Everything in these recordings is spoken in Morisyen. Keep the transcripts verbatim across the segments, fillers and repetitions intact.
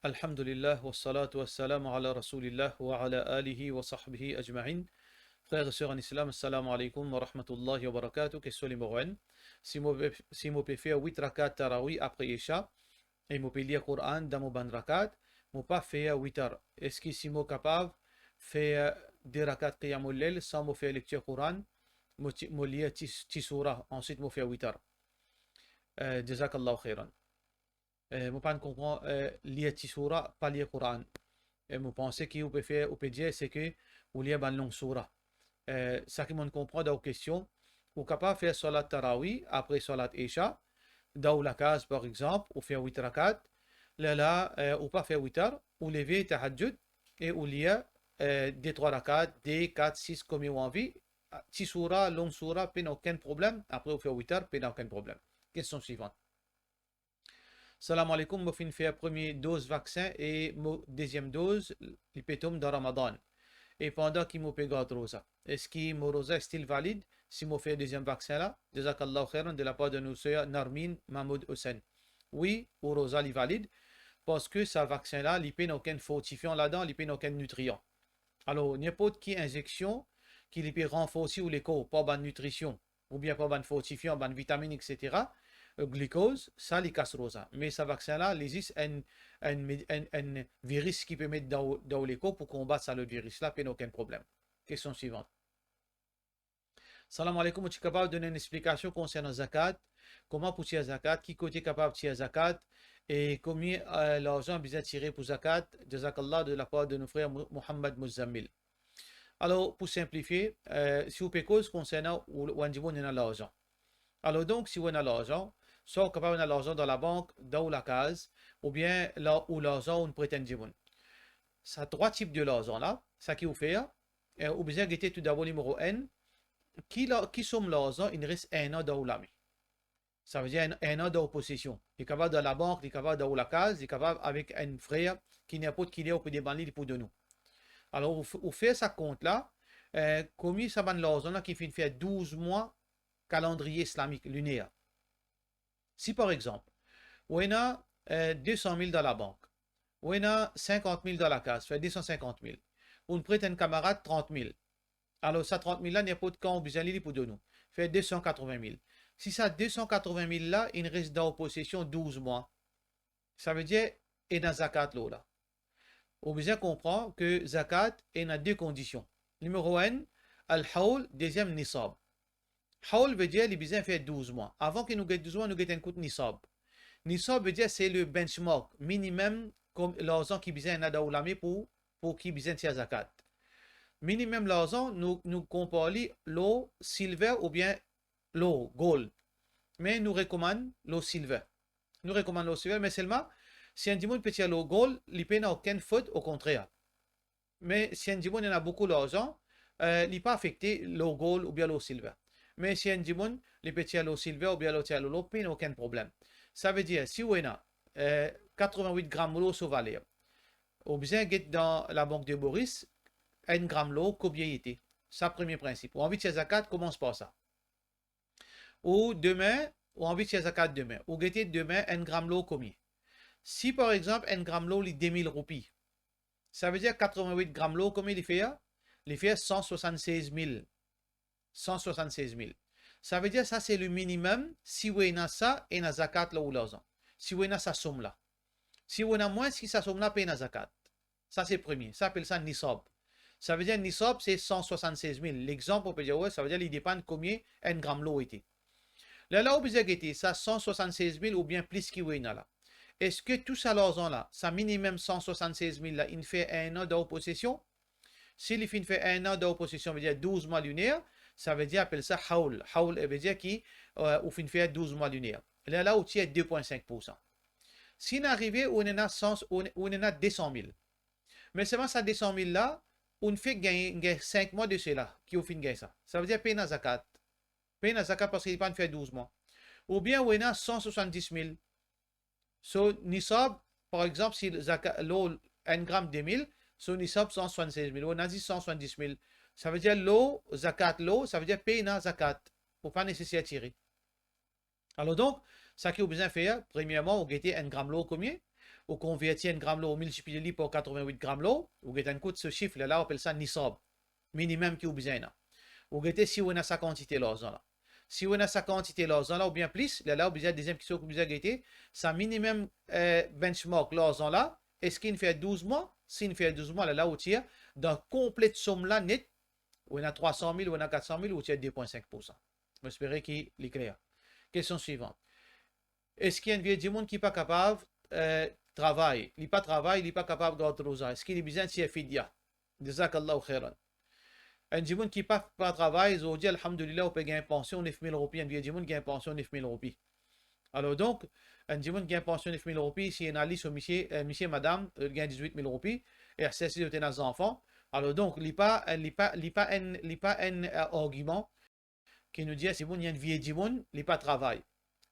Alhamdulillah, wassalatu wassalamu ala Rasoulillah wa ala alihi wa sahbihi ajmain. Frer e ser an Islam, assalamu alaikum wa rahmatullahi wa barakatuh. Kestion nimero enn. Si mo pe, si mo pe fer wit rakat tarawi apre Isha, e mo pe lir Koran dan mo bann rakat, mo pa fer witar. Eski si mo kapav fer de rakat qiyamul layl san mo fer lektir Koran, mo ti, mo lir ti, ti soura, answit mo fer witar? Eh, jazakallahu khairan. Eh, mo pa'nn konpran, eh, lir ti soura, pa lir Koran. E mo panse ki ou pe fer, ou pe dir, se ke ou lir bann long soura. Eh, seki mo'nn konpran dan ou kestion, ou kapav fer salat tarawi apre salat Isha, dan ou lakaz, par exanp, ou fer wit rakat, lerla, eh, ou pa fer witar, ou leve tahajjud e ou lir, eh, de trwa rakat, de, kat, sis, konbien ou anvi, ti soura, long soura, pena okenn problem, apre ou fer witar, pena okenn problem. Kestion swivan. Salam alaikum, mo finn fer premie doz vaksin e mo deziem doz, li pe tom dan Ramadan. E pandan ki mo pe gard roza, eski mo roza still valid si mo fer deziem vaksin la? Jazakallahu khairan, de la par de nou ser Narmin Mahmoud Hossein. Wi, ou roza li valid, parski sa vaksin la, li pena okenn fortifian ladan, li pena okenn nitrian. Alor, ninport ki inzeksion ki li pe ranforsi ou lekor par bann nitrision, oubien par bann fortifian, bann vitamin, et cetera, eh, glikoz, sa li kas roza. Me sa vaksin la, li zis enn, enn med-, enn, enn viris ki pe met dan ou, dan ou lekor pou konbat sa lot viris la, pena okenn problem. Kestion swivan. Salam alaikum, ou ti kapav donn enn explikasion konsernan zakat, kouma pou tir zakat, ki kote kapav tir zakat, e konbien, eh, larzan bizin tire pou zakat? Jazakallah, de la par de nou frer Mo-, Mohammad Muzammil. Alor, pou sinplifie, eh, si ou pe koz konsernan ou, ou enn dimoun ena larzan. Alor donk, si ou ena larzan, swa ou kapav ena larzan dan labank, dan ou lakaz, oubien la ou larzan ou'nn pret enn dimoun. Sa trwa tip de larzan la, seki ou fer, eh, ou bizin gete toudabor nimero enn, ki la, ki som larzan inn res enn an dan ou lame. Savedir enn, enn an dan ou posesion. Li kapav dan labank, li kapav dan ou lakaz, li kapav avek enn frer ki ninport ki ler ou pe demann li, li pou donn ou. Alor, ou f-, ou fer sa kont la, eh, kouma sa bann larzan la ki finn fer douz mwa kalandriye islamik, liner. Si par exanp, ou ena, eh, de san mil dan labank, ou ena sinkant mil dan lakaz, fer de san sinkant mil, ou'nn pret enn kamarad trant mil. Alor, sa trant mil la, ninport kan ou bizin li, li pou donn ou. Fer de san katrovin mil. Si sa de san katrovin mil la, inn res dan ou posesion douz mwa, savedir ena zakat lor la. Ou bizin konpran ke zakat ena de kondision. Nimero enn, al-hawl, deziem, nisab. Hawl vedir li bizin fer douz mwa. Avan ki nou get douz mwa, nou get enn kout nisab. Nisab vedir se le benchmark, minimem kom larzan ki bizin ena dan ou lame pou, pou ki bizin tir zakat. Minimem larzan, nou, nou konpar li lor silver oubien lor gold. Me nou rekomann lor silver. Nou rekomann lor silver, me selman, si enn dimoun pe tir lor gold, li pena okenn fot, okontrer. Me si enn dimoun ena boukou larzan, eh, li pa afekte lor gold oubien lor silver. Me si enn dimoun, li pe tir lor silver oubien lor tir lor lor, pena okenn problem. Savedir, si ou ena, eh, katrovin-wit gram lor so valer, ou bizin get dan labank de Moris, enn gram lor, konbien li ete. Sa premie prinsip. Ou anvi tir zakat, koumans par sa. Ou dime, ou anvi tir zakat dime. Ou gete dime enn gram lor konbien. Si par exanp enn gram lor li de mil roupi, savedir katrovin-wit gram lor konbien li fer? Li fer san swasann-sez mil. San swasann-sez mil. Savedir sa se le minimem, si ou ena sa, ena zakat lor ou larzan. Si ou ena sa som la. Si ou ena mwins ki sa som la, pena zakat. Sa se premie, sa apel sa nisab. Savedir nisab se san swasann-sez mil. Lexanp, ou pe dir, we, savedir li depann konbien enn gram lor ete. Lerla ou bizin gete sa san swasann-sez mil oubien plis ki ou ena la. Eski tou sa larzan la, sa minimem san swasann-sez mil la, inn fer enn an dan ou posesion? Si li finn fer enn an dan ou posesion, vedir douz mwa liner, savedir apel sa hawl. Hawl, vedir ki, eh, ou finn fer douz mwa liner. Lerla ou tir de pwin sink poursan. Si inn arive ou ena san, ou, ou ena de san mil. Me selman sa de san mil la, ou'nn fek gagn, gagn sink mwa de sela ki ou finn gagn sa. Savedir pena zakat. Pena zakat parski li pa'nn fer douz mwa. Oubien ou ena san swasann-dis mil. So nisab, par exanp, si zaka-, lor enn gram de mil, so nisab san swasann-sez mil, ou ena zis san swasann-dis mil. Savedir lor, zakat lor, savedir pena zakat. Ou pa neseser tire. Alor donk, seki ou bizin fer, premierman, ou gete enn gram lor konbien, ou konverti enn gram lor, ou miltiplie li par katrovin-wit gram lor, ou get enn kout so sif, lerla ou apel sa nisab, minimem ki ou bizin ena. Ou gete si ou ena sa kantite larzan la. Si ou ena sa kantite larzan la oubien plis, lerla ou bizin, deziem kestion ki ou bizin gete, sa minimem, eh, benchmark larzan la, eski inn fer douz mwa? Si inn fer douz mwa, lerla ou tir dan konplet som la net, ou ena trwa san mil, ou ena kat san mil, ou tir de pwin sink pou san. Mo espere ki li kler. Kestion swivan. Eski enn vie dimoun ki pa kapav, eh, travay, li pa travay, li pa kapav gard roza, eski li bizin tir fidya? Jazakallahu khairan. Enn dimoun ki pa, pa travay, zordi, alhamdulillah, ou pe gagn pansion nef mil roupi, enn vie dimoun gagn pansion nef mil roupi. Alor donk, enn dimoun gagn pansion nef mil roupi, si ena li so misie, eh, misie, madam, eh, gagn dizwit mil roupi, e si zot ena zanfan, alor donk, li pa, eh, li pa, li pa enn, li pa enn, eh, argiman ki nou dir si dimoun, li enn vie dimoun, li pa travay.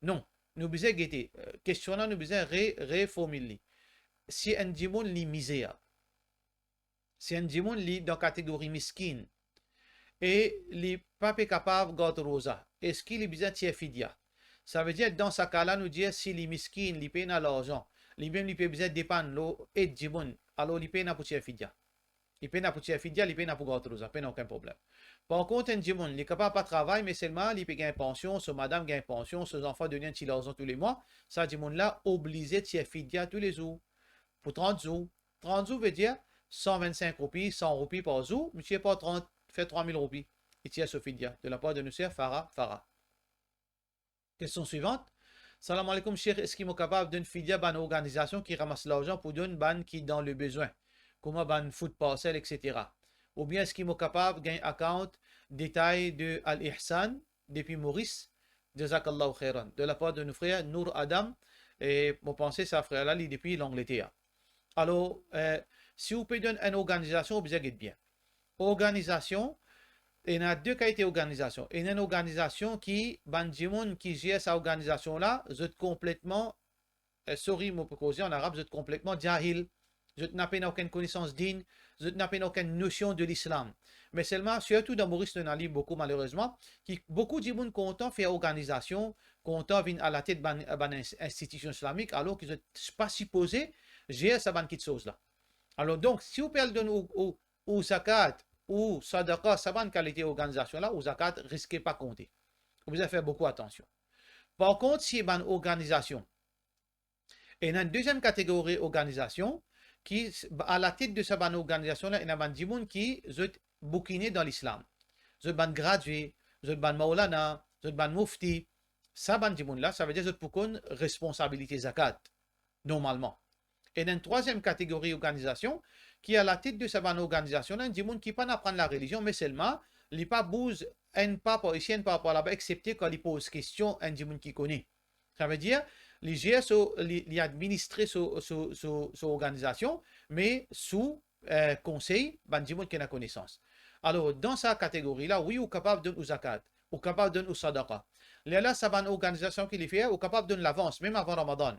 Non, nou bizin gete, eh, kestion la, nou bizin re-, reformil li. Si enn dimoun li mizer, si enn dimoun li dan kategori miskin, e li pa pe kapav gard roza, eski li bizin tir fidya? Savedir, dan sa ka la, nou dir si li miskin, li pena larzan, li mem li pe bizin depann lor ed dimoun, alor li pena pou tir fidya. Li pena pou tir fidya, li pena pou gard roza, pena okenn problem. Par kont, enn dimoun, li kapav pa travay, me selman li pe gagn pansion, so madam gagn pansion, so zanfan donn li enn ti larzan toulemwa, sa dimoun la oblize tir fidya toulezour, pou trant zour. Trant zour vedir san vinn-sink roupi, san roupi par zour, misie par trant, fer trwa mil roupi. Li tir so fidya, de lapar de nou ser Farah, Farah. Kestion swivan. Salam aleikoum, Sheikh, eski mo kapav donn fidya bann organizasion ki ramas larzan pou donn bann ki dan lebezwin, kouma bann food parcel, et cetera? Oubien eski mo kapav gagn account detay de Al Ihsan depi Moris? Jazakallahu khairan. De lapar de nou frer Nour Adam, e mo panse sa frer la, li depi Langleter. Alor, eh, si ou pe donn enn organizasion, ou bizin get bien. Organizasion, ena de kalite organizasion. Ena enn organizasion ki bann dimoun ki zer sa organizasion la, zot konpletman, eh, sorry, mo pou koze an arab, zot konpletman jahil. Zot napa okenn konesans din, zot napa okenn nosion de lislam. Me selman, sirtou dan Moris, nou ena li boukou, malerezman, ki boukou dimoun kontan fer organizasion, kontan vinn alatet bann, bann ins-, institision islamik, alor ki zot pa sipoze zer sa bann kitsoz la. Alor donk, si ou pe al donn ou, ou, ou zakat, ou sadaqa, sa bann kalite organizasion la, ou zakat riske pa konte. Ou bizin fer boukou atansion. Par kont, si bann organizasion, ena enn deziem kategori organizasion ki s-, alatet de sa bann organizasion la, ena bann dimoun ki zot boukine dan lislam. Zot bann gradie, zot bann maulana, zot bann mufti. Sa bann dimoun la, savedir zot pou konn responsabilite zakat, normalman. Ena enn trwaziem kategori organizasion ki alatet de sa bann organizasion la, enn dimoun ki pa'nn aprann larelizion, me selman li pa bouz enn pa par isi, enn pa par laba, exsepte kan li poz kestion enn dimoun ki kone. Savedir, li zer so, li, li administre so, so, so, so organizasion, me sou, eh, konsey bann dimoun ki ena konesans. Alor, dan sa kategori la, wi, ou kapav donn ou zakat, ou kapav donn ou sadaqa. Lerla, sa bann organizasion ki li fer, ou kapav donn lavans, mem avan Ramadan.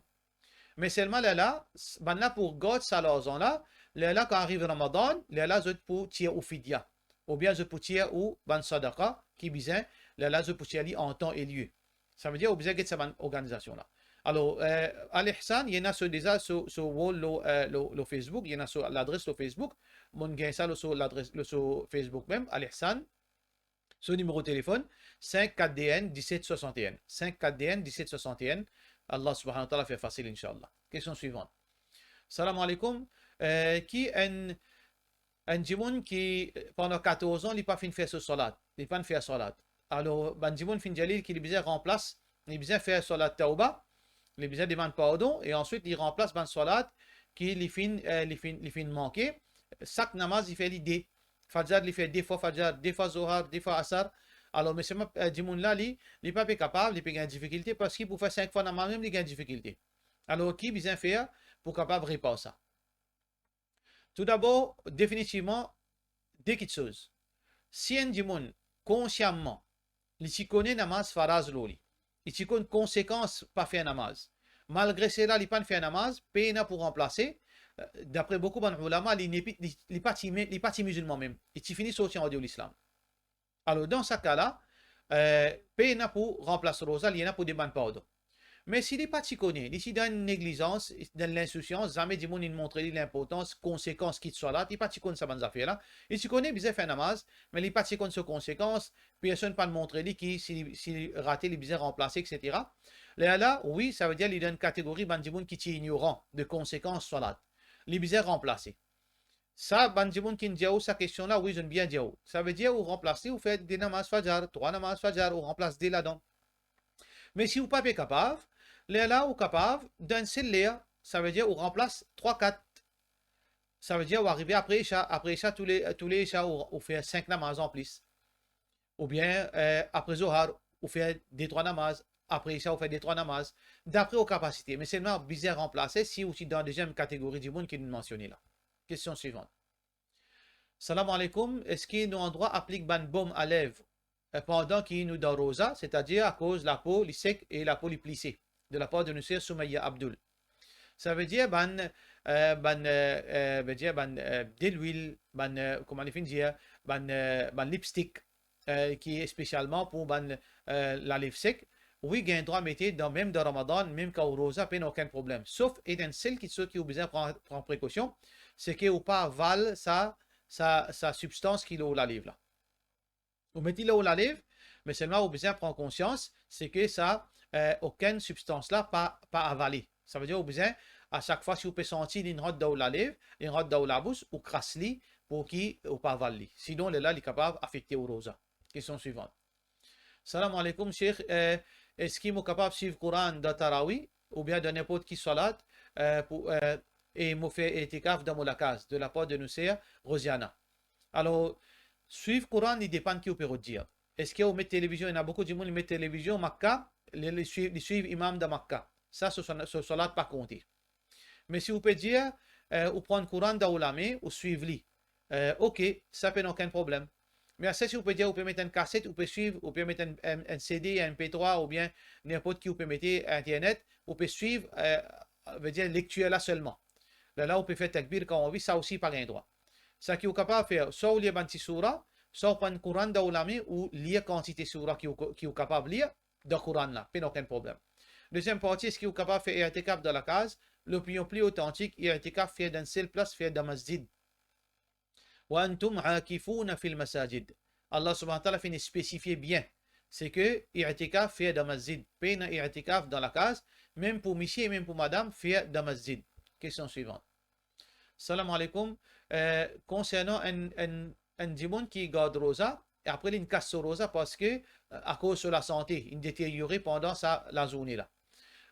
Me selman lerla, s-, bann la pou gard sa larzan la, lerla kan ariv Ramadan, lerla zot pou tir ou fidya, oubien zot pou tir ou bann sadaqa ki bizin, lerla zot pou tir li an tan e lie. Savedir ou bizin get sa bann organizasion la. Alor, eh, Al Ihsan, li ena so deza so, so wall lor, eh, lor, lor Facebook, li ena so ladres lor Facebook, mo'nn gagn sa lor so ladres, lor so Facebook mem, Al Ihsan. So nimero telefonn, sink kat de enn diset swasantenn. Sink kat de enn diset swasantenn. Allah subhanahu wa ta'ala fer fasil, inshallah. Kestion swivan. Salam aleikoum. Eh, ki enn, enn dimoun ki, eh, pandan katorz an, li pa finn fer so salat. Li pa'nn fer salat. Alor, bann dimoun finn dir li ki li bizin ranplas, li bizin fer salat tawba, li bizin demann pardon, e answit li ranplas bann salat ki li finn, eh, li finn, li finn manke. Sak namaz, li fer li de. Fajr, li fer de fwa Fajr, de fwa Zohar, de fwa Asar. Alor, me selman, eh, dimoun la, li, li pa pe kapav, li pe gagn difikilte, parski pou fer sink fwa namaz mem, li gagn difikilte. Alor, ki bizin fer pou kapav repar sa? Toudabor, definitivman, de kitsoz. Si enn dimoun, konsiaman, li ti kone namaz faraz lor li, li ti konn konsekans pa fer namaz, malgre sela, li pa'nn fer namaz, pena pou ranplase, eh, dapre boukou bann oulama, li nepi-, li, li pa ti mi-, li pa ti mizilman mem. Li ti fini sorti andeor lislam. Alor, dan sa ka la, eh, pena pou ranplas roza, li ena pou demann pardon. Me si li pa ti kone, li ti dan enn neglizans, dan linsousiyans, zame dimoun inn montre li linportans, konsekans ki swalat, li pa ti konn sa bann zafer la. Li ti kone bizin fer namaz, me li pa ti konn so konsekans, personn pa'nn montre li ki si, si li rate, li bizin ranplase, et cetera. Lerla, wi, savedir li dan enn kategori bann dimoun ki ti ignoran de konsekans swalat. Li bizin ranplase. Sa, bann dimoun ki'nn dir ou sa kestion la, wi, zot inn bien dir ou. Savedir ou ranplas li, ou fer de namaz fajar, trwa namaz fajar, ou ranplas de ladan. Me si ou pa pe kapav, lerla ou kapav, dan enn sel ler, savedir ou ranplas trwa, kat. Savedir ou arive apre Isha, apre Isha, toule, toule Isha, ou, ou fer sink namaz anplis. Oubien, eh, apre Zohar, ou fer de, trwa namaz, apre Isha, ou fer de, trwa namaz, dapre ou kapasite. Me selman, bizin ranplase si ou ti dan deziem kategori dimoun ki nou mansione la. Kestion swivan. Salam aleykoum, eski nou andrwa aplik bann bom a lev, eh, pandan ki nou dan roza, setadir akoz lapo li sek e lapo li plise? De lapar de nou ser Soumeya Abdoul. Savedir bann, eh, bann, eh, eh, vedir bann, eh, delwil, bann, eh, kouma nou finn dir, bann, eh, bann lipstik, eh, ki espesialman pou bann, eh, lalev sek, wi, gagn drwa mete dan, mem dan Ramadan, mem kan ou roza, pena okenn problem. Sof ena enn sel kiksoz ki ou bizin pran, pran prekosion, se ke ou pa aval sa, sa, sa sibstans ki lor lalev la. Ou met li lor lalev, me selman ou bizin pran konsians, se ke sa, eh, okenn sibstans la pa, pa avale. Savedir ou bizin, a sak fwa si ou pe santi li rant dan ou lalev, li rant dan ou labous, ou kras li pou ki ou pa aval li. Sinon, lerla li kapav afekte ou roza. Kestion swivan. Salam aleykoum, Sheikh. Eh, eski mo kapav swiv Koran dan tarawi oubien dan ninport ki swalat, eh, pou, eh, e mo fer itikaf dan mo lakaz? De lapar de nou ser Rosiana. Alor, swiv Koran, li depann ki ou pe rod dir. Eski ou met televizion? Ena boukou dimoun, li met televizion Makka, li, li swiv, li swiv imam dan Makka. Sa, so, so, so swalat pa konte. Me si ou pe dir, eh, ou pran Koran dan ou lame, ou swiv li, eh, ok, sa pena okenn problem. Me ase si ou pe dir, ou pe met enn kaset, ou pe swiv, ou pe met enn, enn, enn C D, enn M P trois, oubien ninport ki ou pe mete internet, ou pe swiv, eh, vedir lektir la selman. Lerla ou pe fer takbir kan ou anvi, sa osi pa gagn drwa. Sa ki ou kapav fer, swa ou lir bann ti soura, swa ou pran Koran dan ou lame, ou lir kantite soura ki ou, ki ou kapav lir dan Koran la, pena okenn problem. Deziem parti, eski ou kapav fer itikaf dan lakaz? Lopinion pli otantik, itikaf fer dan enn sel plas, fer dan masjid. Wa antum aakifuna fil masajid. Allah subhanahu wa taala finn spesifie bien, se ke itikaf fer dan masjid, pena itikaf dan lakaz, mem pou misie, mem pou madam, fer dan masjid. Kestion swivan. Salam aleykoum. Eh, konsernan enn, enn, enn dimoun ki gard roza, e apre li inn kas so roza parski, eh, akoz so lasante, inn deteryore pandan sa lazourne la.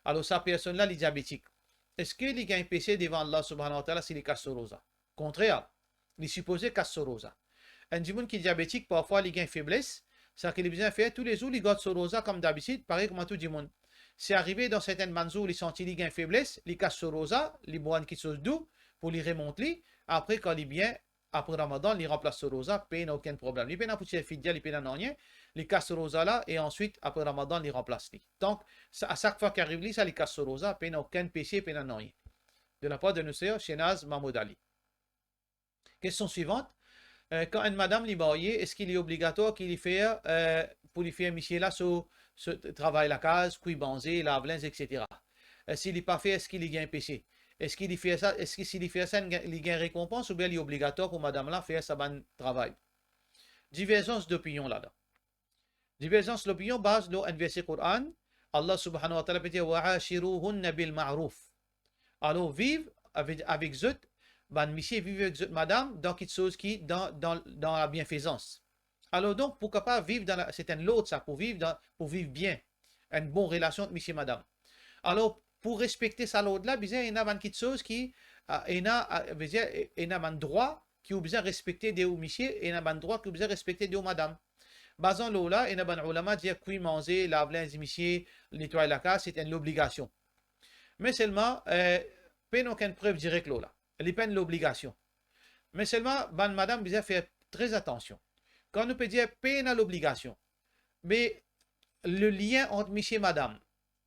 Alor sa personn la, li diabetik. Eski li gagn pese devan Allah subhanahu wa taala si li kas so roza? Kontrer, li sipoze kas so roza. Enn dimoun ki diabetik, parfwa li gagn febles, seki li bizin fer toulezour, li gard so roza kom dabitid, parey kouma tou dimoun. Si arive dan sertenn bann zour, li santi li gagn febles, li kas so roza, li bwar enn kiksoz dou pou li remont li, apre kan li bien, apre Ramadan, li ranplas so roza, pena okenn problem. Li pena pou tir fidya, li pena nanye, li kas so roza la, e answit, apre Ramadan, li ranplas li. Donk, sa, a sak fwa ki ariv li sa, li kas so roza, pena okenn pese, pena nanye. De lapar de nou ser Shenaz Mahmoud Ali. Kestion swivan. Eh, kan enn madam li marye, eski li obligatwar ki li fer, eh, pou li fer misie la so, so t-, travay lakaz, kwi manze, lav linz, et cetera? Eh, si li pa fer, eski li gagn pese? Eski li fer sa, eski si li fer sa, li gagn, li gagn rekonpans oubien li obligatwar pou madam la fer sa bann travay? Diverzans dopinion ladan. Diverzans lopinion baz lor enn verse Koran, Allah subhanahu wa taala pe dir, "Wa ashiruhunna bil ma'ruf." Alor, viv avek, avek zot, bann misie, viv avek zot madam dan kiksoz ki dan, dan, dan labienfezans. Alor donk, pou kapav viv dan la, se enn lord sa, pou viv dan, pou viv bien, enn bon relasion ant misie madam. Alor, pou respekte sa lord la, bizin ena bann kiksoz ki, ah, ena, ah, vedir, ena bann drwa ki ou bizin respekte de ou misie, ena bann drwa ki ou bizin respekte de ou madam. Bazan lor la, ena bann oulama dir kwi manze, lav linz misie, netway lakaz, se enn lobligasion. Me selman, eh, pena okenn prev direk lor la. Li pa enn lobligasion. Me selman, bann madam bizin fer tre atansion. Kan nou pe dir pena lobligasion, me le lien ant misie madam,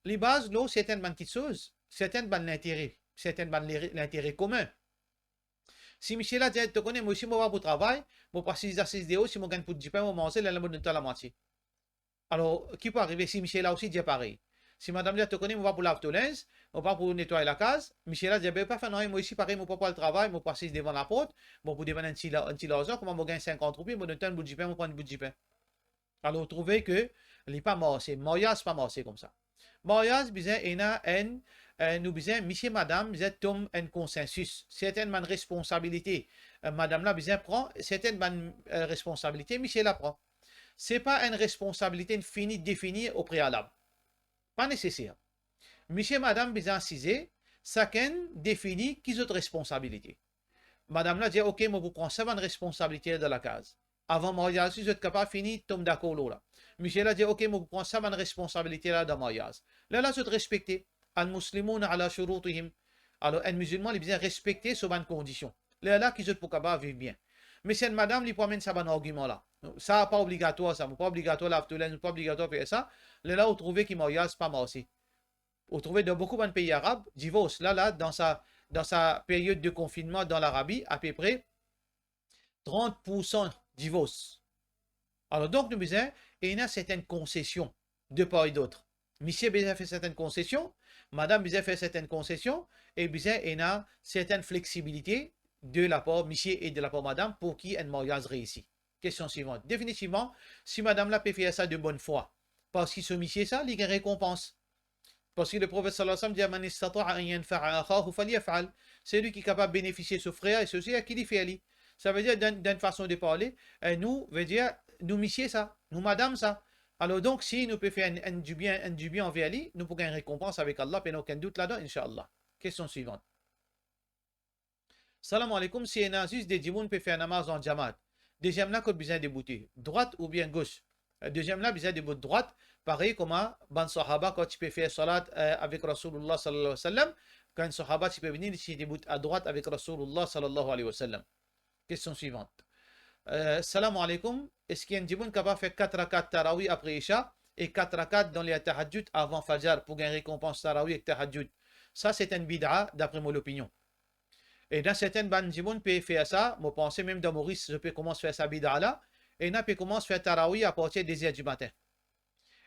li baz lor sertenn bann kiksoz, sertenn bann lintere, sertenn bann lere-, lintere komin. Si misie la dir, "To kone, mo osi mo pa pou travay, mo pou asiz, asiz deor, si mo gagn pou dipin, mo manze, lerla mo donn twa lamwatie." Alor, ki pou arive si misie la osi dir parey? Si madam dir, to kone, mo pa pou lav to linz, mo pa pou netway lakaz, misie la dir, be pa fer nanye, mo isi parey, mo pa pou al travay, mo pou asiz devan laport, mo pou demann enn ti la-, enn ti larzan, kouma mo gagn sinkant roupi, mo donn twa enn bout dipin, mo pran enn bout dipin. Alor, ou trouve ke li pa marse, maryaz pa marse koumsa. Maryaz bizin ena enn, eh, nou bizin, misie madam bizin tom enn konsensis. Sertin bann responsabilite, eh, madam la bizin pran, sertin bann, eh, responsabilite, misie la pran. Se pa enn responsabilite fini defini o prealab. Pa neseser. Misie madam bizin asize, sakenn defini ki zot responsabilite. Madam la dir, ok, mo pou pran sa bann responsabilite dan lakaz. Avan maryaz, si zot kapav fini tom dakor lor la. Misie la dir, ok, mo pou pran sa bann responsabilite la dan maryaz. Lerla zot respekte. Al-muslimuna ala shurutihim. Alor, enn mizilman, li bizin respekte so bann kondision. Lerla ki zot pou kapav viv bien. Me si enn madam, li pou amenn sa bann argiman la. Sa pa obligatwar sa, mo pa obligatwar lav to linz, mo pa obligatwar fer sa. Lerla ou trouve ki maryaz pa marse. Ou trouve dan boukou bann pei arab, divors, la, la, dan sa, dan sa period de konfinnman dan Larabi, apepre trant pour san divors. Alor, donk, nou bizin ena sertin konsesion de par e dot. Misie bizin fer sertin konsesion, madam bizin fer sertin konsesion, e bizin ena sertin fleksibilite de lapar misie e de lapar madam pou ki enn maryaz reisi. Kestion swivan. Definitivman, si madam la pe fer sa de bonn fwa, parski so misie sa, li gagn rekonpans. Parski Leprofet sallallahu alayhi wa sallam dir, "Man istata'a an yanfa'a akhahu falyaf'al." Selwi ki kapav benefisie so frer e so ser, ki li fer li. Savedir, dan, dan enn fason de parle, eh, nou, vedir, nou misie sa, nou madam sa. Alor donk, si nou pe fer enn, enn dibien, enn dibien anver li, nou pou gagn rekonpans avek Allah, pena okenn dout ladan, inshallah. Kestion swivan. Salam aleykoum, si ena zis de dimoun pe fer namaz an jamaat, deziem la kot bizin deboute, drwat oubien gos? Deziem la bizin debout drwat, parey kouma bann sahaba kan ti pe fer salat, eh, avek Rasoulullah sallallahu alayhi wa sallam, kan enn sahaba ti pe vini, li ti debout adrwat avek Rasoulullah sallallahu alayhi wa sallam. Kestion swivan. Eh, salam aleykoum, eski enn dimoun kapav fer kat rakat tarawi apre Isha e kat rakat dan ler tahajjud avan Fajar pou gagn rekonpans tarawi ek tahajjud? Sa se enn bid'a, dapre mo lopinion. Ena sertin bann dimoun pe fer sa, mo panse mem dan Moris, zot pe koumans fer sa bid'a la. Ena pe koumans fer tarawi apartir de zer dimatin.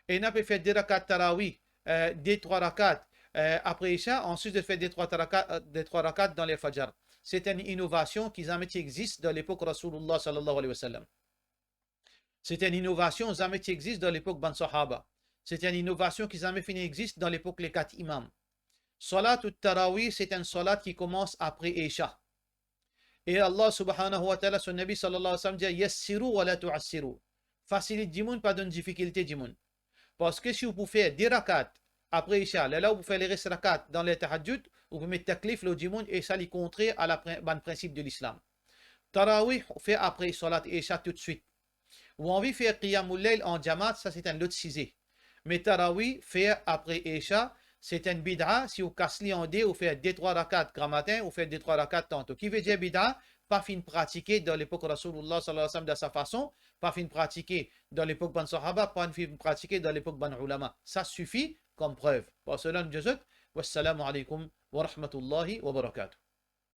Ena pe fer de rakat tarawi, eh, de, trwa rakat, eh, apre Isha, answit zot fer de, trwa taraka-, eh, de, trwa rakat dan ler Fajar. Se enn inovasion ki zame ti exist dan lepok Rasoulullah sallallahu alayhi wa sallam. Se enn inovasion zame ti exist dan lepok bann sahaba. Se enn inovasion ki zame finn exist dan lepok le kat imam. Salat ou tarawi, se enn salat ki koumans apre Isha. E Allah subhanahu wa ta'ala, so Nabi sallallahu alayhi wa sallam dir, "Yassiru wa la tu'assiru." Fasilit dimoun, pa donn difikilte dimoun. Parski si ou pou fer de rakat apre Isha, lerla ou pou fer leres rakat dan ler tahajjud, ou pou met taklif lor dimoun e sa li kontrer a la prin-, bann prinsip de Lislam. Tarawi, fer apre salat Isha toutswit. Ou anvi fer qiyamul layl an jamaat, sa se enn lot size. Me tarawi, fer apre Isha, se enn bid'a, si ou kas li an de, ou fer de, trwa rakat gramatin, ou fer de, trwa rakat tanto. Ki vedir bid'a, pa finn pratike dan lepok Rasoulullah sallallahu alayhi wa sallam dan sa fason, pa finn pratike dan lepok bann sahaba, pa finn pratike dan lepok bann oulama. Sa sifi kom prev. Par sela, nou dir zot, wassalamu aleykoum wa rahmatullahi wa barakatuh.